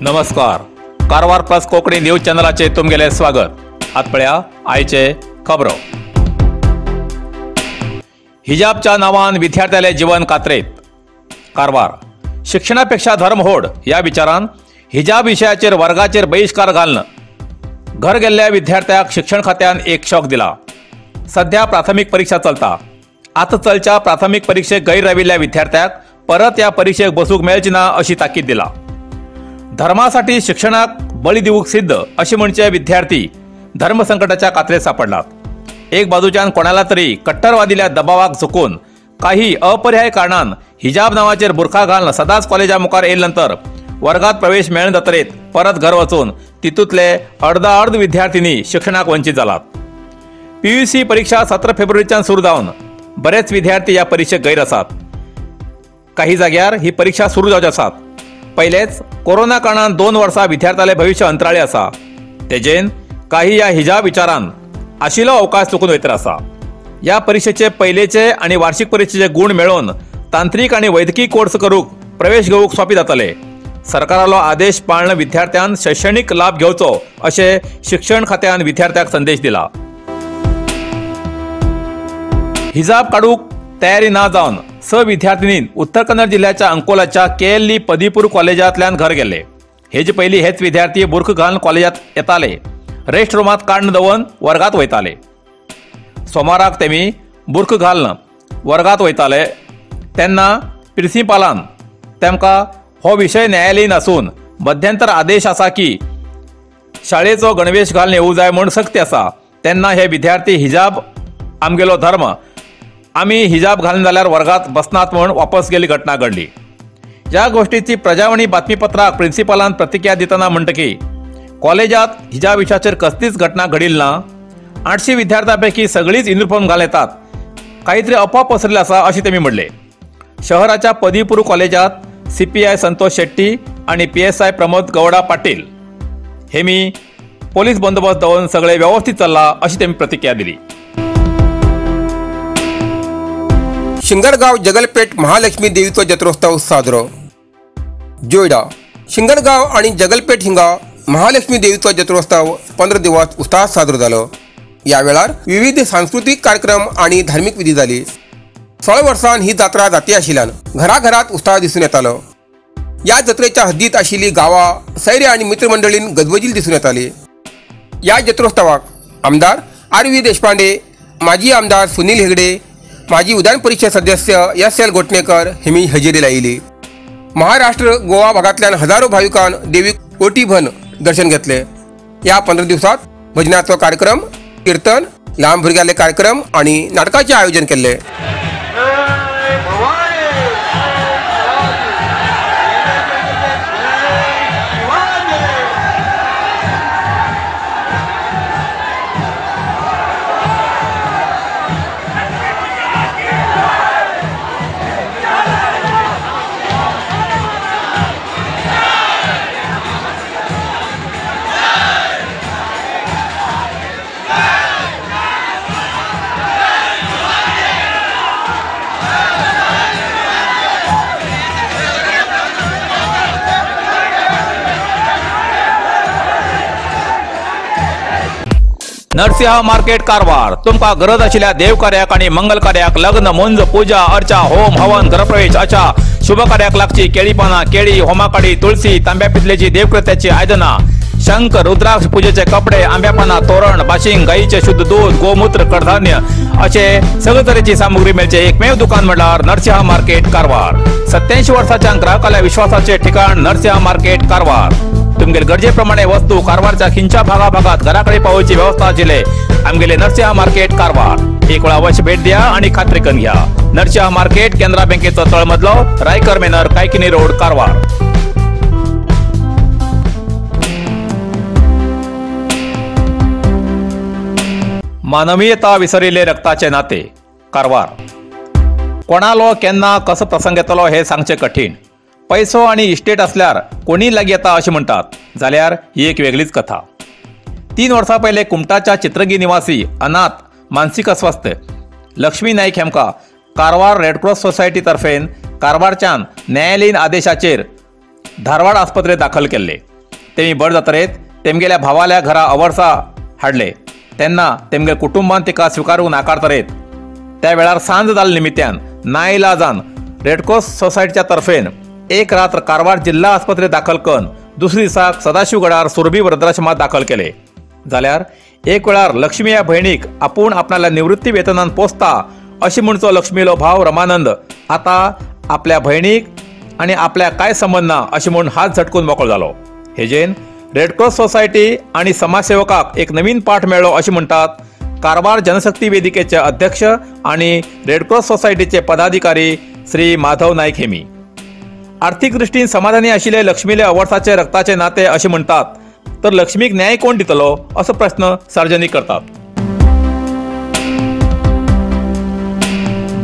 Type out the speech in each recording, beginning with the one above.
नमस्कार, Karwar plus Konkani news चॅनलाचे तुमगेले स्वागत। आत पळया आयचे खबरो। हिजाबच्या नावान विद्यार्थ्याले जीवन कातरेत। कारवार शिक्षणापेक्षा धर्म होड या विचारान हिजाब विशयाचेर वर्गाचेर बहिश्कार घालून घर गेल्ल्या विद्यार्थ्याक शिक्षण खात्यान एक शॉक दिला। सध्या प्राथमिक परीक्षा चलता। आतां चलच्या प्राथमिक परीक्षेक गैर राविल्ल्या विद्यार्थ्याक परत या परीक्षेक बसूंक मेळची ना अशी ताकीद दिला। धर्मासाठी शिक्षणाक बळी दिवूक सिद्ध अशें म्हणचे विद्यार्थी धर्मसंकटाच्या कातरेत सापडलात। एक बाजूच्यान कोणाला तरी कट्टरवादील्या दबावाक झुकून काही अपरिहाय कारणान हिजाब नावाचेर बुरखा घालून सदांच कॉलेजा मुखार येयले नंतर वर्गात प्रवेश मेळना जातरेत परत घर वचून तितूंतले अर्दाअर्ध विद्यार्थींनी शिक्षणाक वंचित जालात। पीयूसी परीक्षा 17 फेब्रुवारीच्यान सुरू जावन बरेच विद्यार्थी ह्या परीक्षेक गैर आसात। काही जाग्यार ही परीक्षा सुरू जावची आसात। पहिलेच कोरोना कारणान 2 वर्सां विद्यार्थ्याले भविष्य अंतराळे आसा। तेजेन काही ह्या हिजाब विचारान आशिल्लो अवकाश चुकून वयतर आसा। ह्या परीक्षेचे पयलेचे आनी वार्षिक परीक्षेचे गुण मेळोवन तांत्रिक आनी वैद्यकीय कोर्स करूंक प्रवेश घेवंक सोंपे जातले। सरकारालो आदेश पाळण विद्यार्थ्यान शैक्षणिक लाभ घेवचो अशें शिक्षण खात्यान विद्यार्थ्याक संदेश दिला। हिजाब काडूंक तयारी ना जावन 6 विद्यार्थिनीन उत्तर कन्नड जिल्ह्याच्या अंकोलाच्या केएलई पदीपूर कॉलेजांतल्यान घर गेले। हेजे पयलीं हेच विद्यार्थी बुरख घालून कॉलेजांत येताले, रेस्ट रुमांत काडून दवरून वर्गात वयताले। सोमाराक तेमी बुरख घालून वर्गात वयताले तेन्ना प्रिंसिपालान तेमकां हो विशय न्यायालयीन आसून मध्यंतर आदेश आसा की शाळेचो गणवेश घालून येवूं जाय म्हूण सक्ती आसा। तेन्ना हे विद्यार्थी हिजाब आमगेलो धर्म, आमी हिजाब घालून जाल्यार वर्गात बसनात म्हूण वापस गेली घटना घडली। ह्या गोष्टीची प्रजावाणी बातमीपत्राक प्रिंसिपालान प्रतिक्रिया दितना म्हणटा की कॉलेजात हिजाब विशयाचेर कसलीच घटना घडिल्ली ना। 800 विद्यार्थ्यां पैकी सगळीच युनिफॉर्म घालून येतात, काहीतरी अफवा पसरली आसा अशें तेमी म्हणलें। शहराच्या पदवीपूर्व कॉलेजात CPI Santosh Shetty आनी PSI Pramod Gowda Patil हेमी पोलीस बंदोबस्त दवरून सगळे व्यवस्थित चल्ला अशी तेमी प्रतिक्रिया दिली। शिंगरगाव जगलपेठ महालक्ष्मी देवीचो जत्रोत्सव साजरो। जोयडा शिंगरगाव आणि जगलपेठ हिंगा महालक्ष्मी देवीचो जत्रोत्सव 15 दिवस उत्साहात साजरो जालो। या वेळार विविध सांस्कृतिक कार्यक्रम आणि धार्मिक विधी जाली। 16 वर्षां ही जात्रा जाती आशिल्ल्यान घराघरात उत्साह दिसून येतालो। या जत्रेच्या हद्दीत आशिल्ली गांवां सैरे आणि मित्रमंडळीन गजबजील दिसून येताली। या जत्रोत्सवाक आमदार RV Deshpande, माजी आमदार सुनील हेगडे, माजी विधान परिषद सदस्य SL Gotnekar हेमी हजेरी लायली। महाराष्ट्र गोवा भागांतल्यान हजारो भाविकांन देवी कोटीभन दर्शन घेतले। या 15 दिवसात भजनाचो कार्यक्रम, कीर्तन, लहान भुरग्यांले कार्यक्रम आणि नाटकाचे आयोजन केल्ले। नरसिंह मार्केट कारवार तुमका गरज आशिल्ल्या देवकार्याक आनी मंगल कार्याक, लग्न, मुंज, पूजा अर्चा, होम हवन, गृहप्रवेश अशा शुभ कार्याक लागची केळी पानां, केळी, होमाकाडी, तुळसी, तांब्या पितलेची देवकृत्याची आयदनां, शंख, रुद्राक्ष, पूजेचे कपडे, आंब्या पानां, तोरण, बाशिंग, गायीचे शुद्ध दूध, गोमूत्र, कडधान्य असे सगळे तरेची सामुग्री मेळचे एकमेव दुकान म्हळ्यार नरसिंह मार्केट कारवार। 87 वर्साच्या ग्राहकाल्या विश्वासाचे ठिकाण नरसिंह मार्केट कारवार। तुमगेले गरजे प्रमाणे वस्तू कारवारच्या खिंच्या भागा भागात घराकडे पावोवची व्यवस्था आशिल्ले आमगेले नरसिंह मार्केट कारवार। एक वेळा अवश्य भेट द्या आणि खात्री करून घ्या। नरसिंह मार्केट, केनरा बँकेचो तळमजलो, रायकर मेनर, कायकिनी रोड, कारवार। मानवीयता विसरिल्ले रक्ताचे नाते कारवार। कोणालो केन्ना कसो प्रसंग येतलो हे सांगचें कठीण। पैसो आनी इस्टेट आसल्यार कोणीय लागीं येता अशें म्हणटात, जाल्यार ही एक वेगळीच कथा। 3 वर्सां पयले कुमटाच्या चित्रंगी निवासी अनाथ मानसीक अस्वस्थ लक्ष्मी नाईक हेमका कारवार रेडक्रॉस सोसायटी तर्फेन कारवारच्यान न्यायालयीन आदेशाचेर धारवाड आस्पत्रेत दाखल केल्ले. तेमी बड जात्रेत तेमगेल्या भावाल्या घरा अवर्सा हाडले तेन्ना तेमगे कुटुंबान तिका स्विकारूंक नाकारतरेत. त्या वेळार सांज जाल्ले निमित्यान नाईलाजान रेडक्रॉस सोसायटीच्या तर्फेन एक रात्र कारवार जिल्हा आस्पत्रेत दाखल करून दुसरे दिसाक सदाशिवगडार सुरभी वृद्धाश्रमात दाखल केले. जाल्यार एक वेळार लक्ष्मी ह्या भयणीक आपूण आपणाल्या निवृत्ती वेतनान पोसता अशी म्हणचो लक्ष्मीलो भाव रमानंद आता आपल्या भयणीक आनी आपल्या कांय संबंद ना अशें म्हूण हात झटकून मोकळो जालो. हेजेन रेडक्रॉस सोसायटी आनी समाजसेवकाक एक नवीन पाठ मेळ्ळो अशें म्हणटात कारवार जनशक्ती वेदिकेचे अध्यक्ष आनी रेडक्रॉस सोसायटीचे पदाधिकारी श्री माधव नाईक हेमी. आर्थिक दृष्टीन समाधानी आशिल्ले लक्ष्मीले अवर्साचे रक्ताचे नाते अशें म्हणटात तर लक्ष्मीक न्याय कोण दितलो असो प्रश्न सार्वजनीक करतात.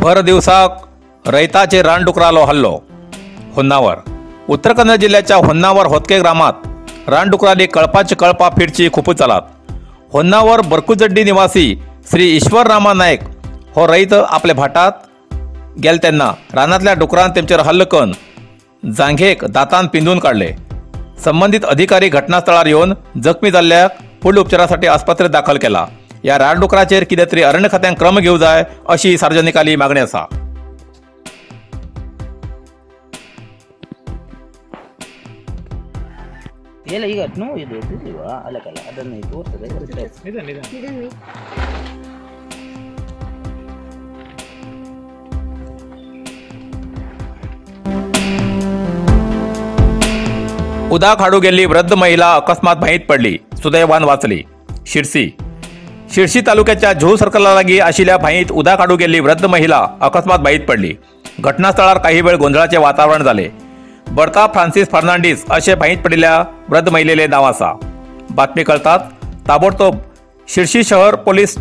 भर दिवसाक रयताचेर रानडुकरालो हल्लो. होन्नावर उत्तर कन्नड जिल्ह्याच्या होन्नावर होतके ग्रामात रानडुकराली कळपाची कळपा फिरची खूपच जालात. होन्नावर बरकुजड्डी निवासी श्री ईश्वर रामा नायक हो रयत आपल्या भाटात गेले तेन्ना रानांतल्या डुकरान तेमचेर हल्लो करून जांघेक दातान पिंजून काडले. संबंधित अधिकारी घटनास्थळार येवन जखमी जाल्ल्याक फुडल्या उपचारासाठी आस्पत्रेत दाखल केला. ह्या रानडुकराचेर कितें तरी अरण्य खात्यान क्रम घेवंक जाय अशी सार्वजनिकाली मागणी आसा. ಇಲ್ಲ ಈಗ ನೋವು ಇದು ಇರ್ತಿಲ್ವಾ ಅಲ್ಲಕ್ಕಲ್ಲ ಅದನ್ನು ತೋರಿಸ್ತದೆ. उदक हाडूंक गेल्ली वृद्ध महिला अकस्मात बांयत पडली, सुदैवान वाचली. शिरसी शिरसी तालुक्याच्या झू सर्कला लागीं आशिल्ल्या बांयत उदक हाडूंक गेल्ली वृद्ध महिला अकस्मात बांयत पडली. घटनास्थळार काही वेळ गोंधळाचें वातावरण जालें. बर्ता फ्रांसीस फर्नांडीस अशें बांयत पडिल्ल्या वृद्ध महिलेलें नांव आसा. बातमी कळटात ताबडतोब शिरसी शहर पोलीस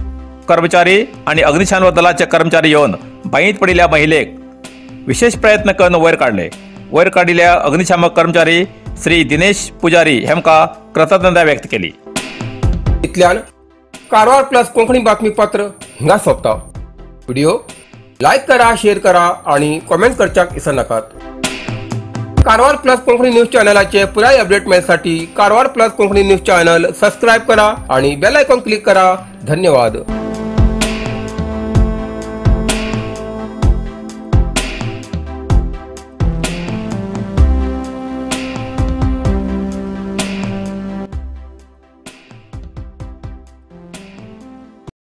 कर्मचारी आनी अग्निशामक दलाचे कर्मचारी येवन बांयत पडिल्ल्या महिलेक विशेष प्रयत्न करून वयर काडले. वयर काडिल्ल्या अग्निशामक कर्मचारी श्री दिनेश पुजारी हेमका कृतज्ञता व्यक्त केली. इतल्यान कारवार प्लस कोंकणी बातमीपत्र हिंगा सोंपता. व्हिडिओ लायक करा, शेअर करा आणि कॉमेंट करच्याक विसरनाकात. कारवार प्लस कोंकणी न्यूज चॅनलाचे पुराय update मेळसाठी Karwar plus Konkani news channel subscribe करा आणि बेल आयकॉन क्लिक करा. धन्यवाद.